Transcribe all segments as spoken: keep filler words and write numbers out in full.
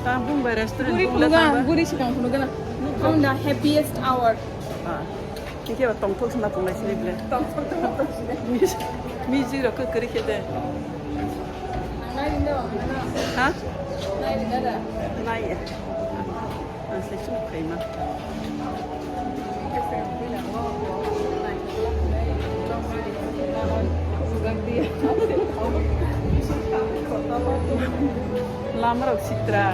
Tang bung bai restaurant. Guri bung le phunukha, tang ba? Guri sikang phunukha na. Nukha. Ang da happiest hour. Ah. Tike ba tongthok sima tonglai sini bile. Tongthok tongthok sini. Music rok khe kwrwi khe de. Nai rinda ba, nai. Ha? Nai rinda da. Nai. Ang sai suk khaima. Lama rok sitra.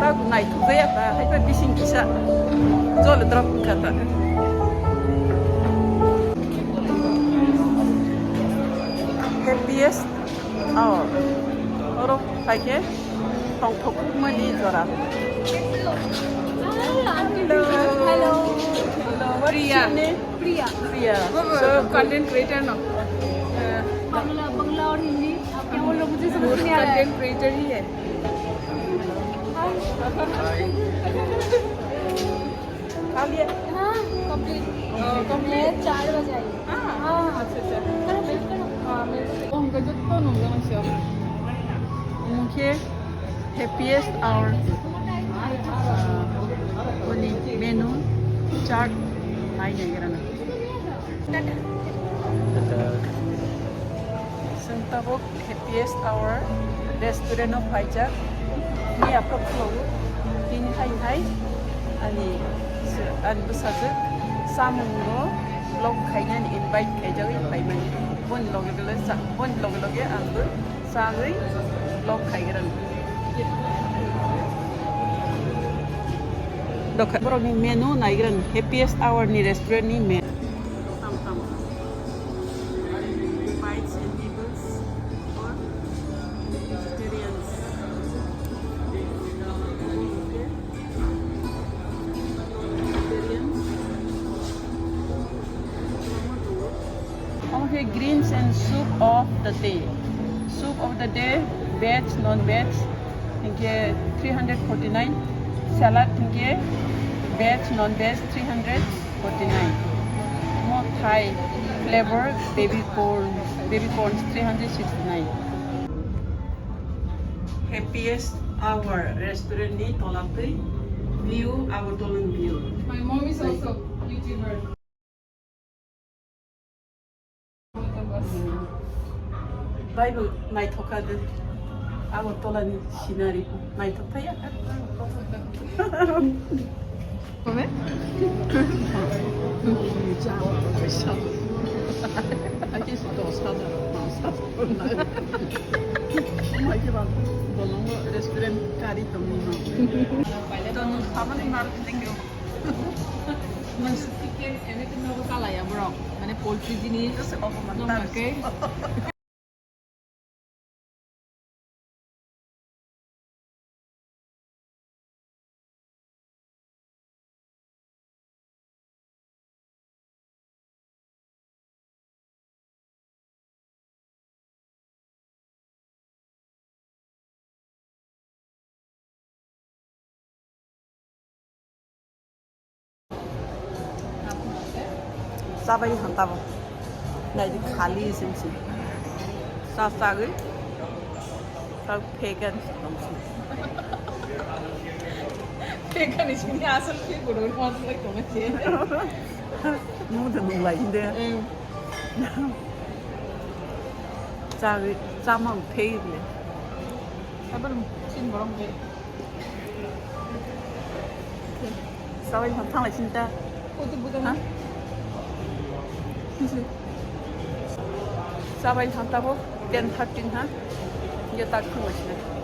Tak naithok jaya ta, hai ta bising kisa jol drop wngkha ta. Happiest hour. Oro hai khe tongthokmani jora. Hello. Hello. Hello. What's your name? Priya. Priya. So, content creator no? Uh, Bangla, Bangla और हिंदी, आप क्या बोल रहे हो? मुझे समझ नहीं आ रहा है। Content creator ही है। Hi. Hi. Kha liya? हाँ, complete। Oh, complete। मैं चार बजे आई। हाँ। हाँ। अच्छा, अच्छा। करो, shift करो। हाँ, मेरे को, oh, उनका जो तो नंबर मत। Mungke happiest hour, ah, koni menu chart nai nai gerana. Chwng tabuk happiest hour restaurant o phaijak. Ni aphuru khulogwi tini hai hai ani, ani bwsajwk chamung no vlog khainani invite khaijagwi phaimani. Boni loge loge cha-, boni loge loge ang bo chagwi vlog khaigrani. Dokha borokni menu naigrani, happiest hour ni restaurant ni menu. Tam tam. Bites and nibbles for vegetarians. Vegetarians. Omo khe greens and soup of the day. Soup of the day, veg, non-veg, hinkhe three hundred forty-nine. Salad hinkhe veg, non-veg, three hundred forty-nine. Omo Thai flavor baby corn, baby corns, three hundred sixty-nine. Happiest hour restaurant ni tola twi view, Agartala ni view. My mom is also YouTuber. Bible naithok kha de. Agartala ni scenery naithok thaya. Kome? Restaurant kari tongwi no. Tong samani mar thank you. Chicken, anything no kalaya, bro. Mane poultry jinis. Just a couple of no, months. Okay. Chabai hanta bo. Nai di khali sim sim. Sa sagwi. Sa phekan sim sim. Phekan sim ni asal phe guru mas lai tong che. Mu de mu lai de. Em. Chagwi, chamang phei le. Sabar sin borong de. Sabai thang thang lai sin ta. Kutu bukan. Ha? Kisi. Sabai thang ta bo ten thirteen ha. Ye tak thang lai sin.